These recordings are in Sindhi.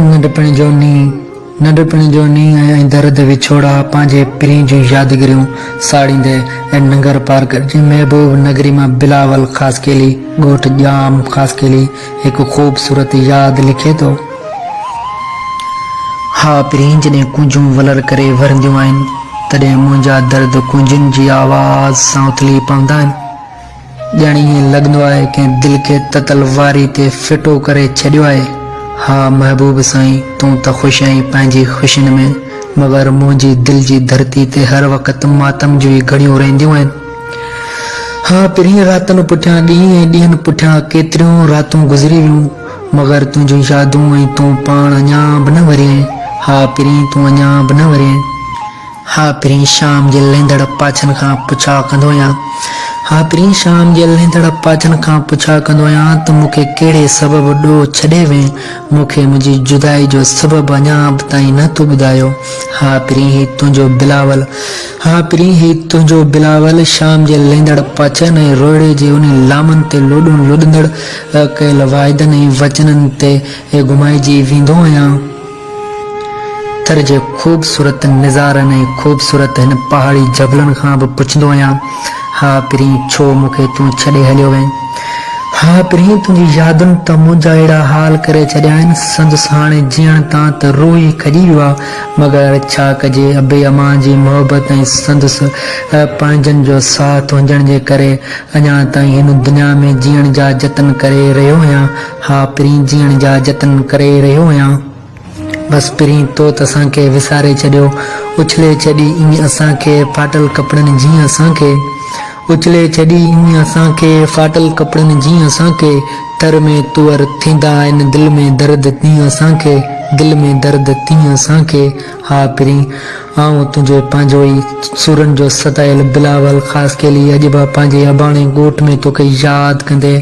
ننڍپڻ جو نينهن، ننڍپڻ جو نينهن ۽ درد وڇوڙا پنهنجي پرين جون يادگيريون ساڙيندي ۽ ننگر پارڪر جي محبوب نگري مان بلاول خاصخيلي ڳوٺ ڄام خاصخيلي هڪ خوبصورت ياد لکي ٿو. ها پرين جڏهن ڪونجون ولر ڪري ورنديون آهن تڏهن منهنجا درد ڪونجن جي آواز سان اٿلي پوندا آهن. ڄڻ ائين لڳندو آهي ڪنهن دل کي تتل واري تي ڦٽو ڪري ڇڏيو آهي. ها محبوب سائين تون ته خوش آهين پنهنجي خوشين ۾ مگر منهنجي دل جي ڌرتي تي هر وقت ماتم جون ئي گهڙيون رهنديون آهن. ها پرين راتن پٺيان ڏينهن ۽ ڏينهن پٺيان ڪيتريون راتون گذري ويون مگر تنهنجون يادون ۽ تون پاڻ اڃا به نه وريين. ها پرين تون اڃا به نه وريين. ها پرين شام جي لهندڙ پاڇن کان پڇا ڪندو آهيان ها پرين شام جي لهندڙ پاڇن کان پڇا ڪندو آهيان ته مون کي ڪهڙي سبب ڏوهه ڇڏي وئين مون کي منهنجي جدائي جو سبب اڃا به تائين نه تو ٻڌايو ها پرين هي تنهنجو بلاول ها پرين هي تنهنجو بلاول شام جي لهندڙ پاڇن ۽ روئڙي جي انهي لامن تي لوڏون لڏندڙ ڪيل واعدن ۽ وچنن تي گهمائجي ويندو آهيان. ٿر جي خوبصورت نظارن ۽ خوبصورت هن پهاڙي جبلن کان به پڇندو آهيان، ها پرين ڇو مون کي تون ڇڏي هليو وئين؟ ها پرين تنهنجي يادن ته منهنجا اهڙا حال ڪري ڇڏيا آهن، سندس هاڻي جيئڻ تان ته روح ئي کڄي ويو آ، مگر ڇا ڪجي ابي امان جي محبت ۽ سندس پنهنجن جو ساٿ هجڻ جي ڪري اڃا تائين هن دنيا ۾ جيئڻ جا جتن ڪري رهيو آهيان، ها پرين جيئڻ جا جتن ڪري رهيو آهيان. بس پرين تو ته اسان کي وساري ڇڏيو. اڇلي ڇڏي ائين اسان کي ڦاٽل ڪپڙن جيئن اسان کي. اڇلي ڇڏي ائين اسان کي ڦاٽل ڪپڙن جيئن اسان کي. ٿر ۾ تونئر ٿيندا آهن دل ۾ درد تيئن اسان کي دل ۾ درد تيئن اسان کي. ها پرين آئون تنهنجو پنهنجو ئي سورن جو ستايل بلاول خاصخيلي اڄ به پنهنجي اباڻي ڳوٺ ۾ توکي ياد ڪندي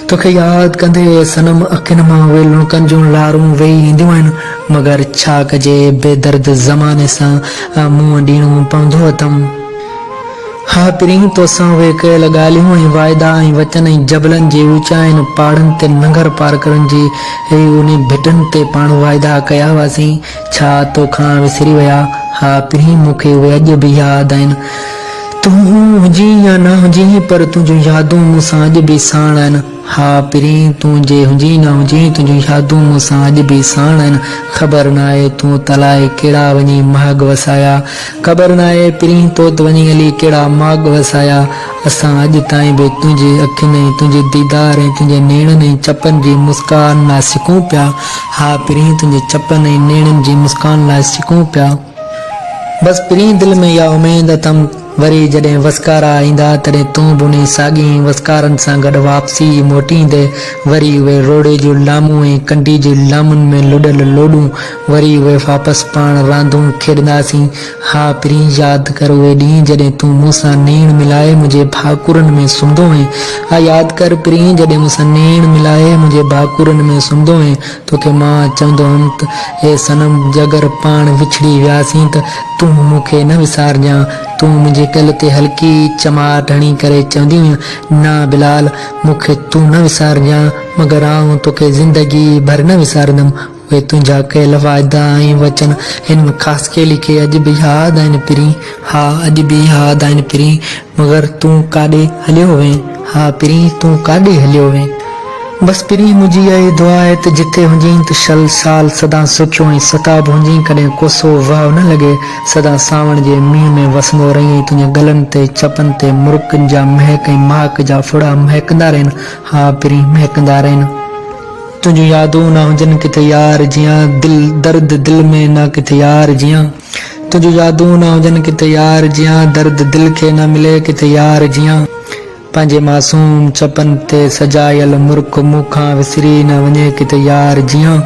توکي ياد ڪندي اي صنم اکين مان اهي لڙڪن جون لارون وهي اينديون آهن مگر ڇا ڪجي بي درد زماني سان منهن ڏيڻو پوندو اٿم. ها پرين توسان اهي ڪيل ڳالهيون ۽ واعدا ۽ وچن ۽ جبلن جي اوچاين پهاڙن تي ننگر پارڪرن جي انهي ڀٽن تي پاڻ واعدا ڪيا هئاسين ڇا توکان وسري ويا؟ ها پرين مون کي اهي اڄ به ياد آهن. تون هجين يا نه هجين پر تنهنجون يادون مون سان اڄ به ساڻ آهن. ها پرين تون جي هجين نه هجين تنهنجون يادون مون سان اڄ به ساڻ آهن. خبر ناهي تون ته الائي ڪهڙا وڃي مهاڳ وسايا. خبر ناهي پرين تو ته وڃي الي ڪهڙا ماڳ وسايا. اسان اڄ تائين به تنهنجي اکين ۽ تنهنجي ديدار ۽ تنهنجي نيڻن ۽ چپن جي مسڪان لاء سڪون پيا. ها پرين تنهنجي چپن ۽ نيڻن جي مسڪان لاء سڪون پيا. بس پرين دل ۾ اها اميد اٿم وري جڏهن وسڪارا ايندا تڏهن تون به انهي ساڳين وسڪارن سان گڏ واپسي ئي موٽي ايندين. وري اهي روڙي جون لامون ۽ ڪنڊي جي لامن ۾ لڏل لوڏون وري اهي واپس پاڻ راندون کيڏنداسين. ها پرين ياد ڪر اهي ڏينهن جڏهن تون مون سان نيڻ ملائي منهنجي ڀاڪرن ۾ سمهندو هئين. ها ياد ڪر پرين جڏهن مون سان نيڻ ملائي منهنجي ڀاڪرن ۾ سمهندو هئين. توکي مان چوندو هئم ته اي صنم جگر پاڻ وڇڙي وياسين ته تون مون کي نه وسارجان. تون منهنجي ڳل تي هلڪي چماٽ هڻي ڪري چوندي هئين نه بلال مون کي تون نه وسارجان مگر آئون توکي زندگي ڀر نه وساريندم. اهي تنهنجا ڪيل واعدا ۽ وچن هن خاصخيلي کي اڄ به ياد آهن پرين، ها اڄ به ياد آهن پرين، مگر تون ڪاڏي هليو وئين، ها پرين تون ڪاڏي هليو وئين. بس پرين منهنجي اها ئي دعا آهي ته جتي هجين ته شل سال سدا سکيو ۽ ستاب هجين ڪڏهن ڪوسو واء نه لڳي، سدا سانوڻ جي مينهن ۾ وسندو رهين ۽ تنهنجي ڳلن تي چپن تي مرڪن جا مهڪ ۽ ماڪ جا ڦڙا مهڪندا رهن، ها پرين مهڪندا رهن. تنهنجون يادون نه هجن ڪٿي يار جيان دل درد دل ۾ نه ڪٿي يار جيان تنهنجون يادون نه هجن ڪٿي يار جيان درد دل کي نه ملي ڪٿي يار جيان پنهنجي معصوم چپن تي سجايل مرڪ مون کان وسري نه وڃي ڪٿي يار جيان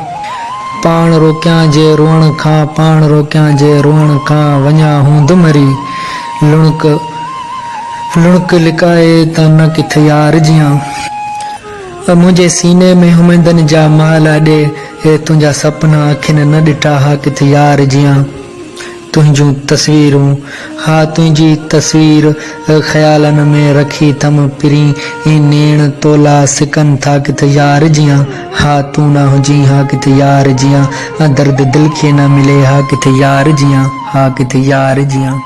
پاڻ روڪيان جي روئڻ کان پاڻ روڪيان جي روئڻ کان وڃان هوند مري لڻڪ لڻڪ لڪائي ته نه ڪٿي يار جيان. منهنجي سيني ۾ اميدن جا محل اڏي، اي تنهنجا سپنا اکين نه ڏٺا ها ڪٿ يار جيان. تنهنجون تصويرون. ها تنهنجي تصوير خيالن ۾ رکي ٿم پرين هي نيڻ تولا سڪن ٿا ڪٿ يار جيان ها تون نه هجين ها ڪٿ يار جيان درد دل کي نه ملي ها ڪٿ يار جيان ها ڪٿ يار جيان.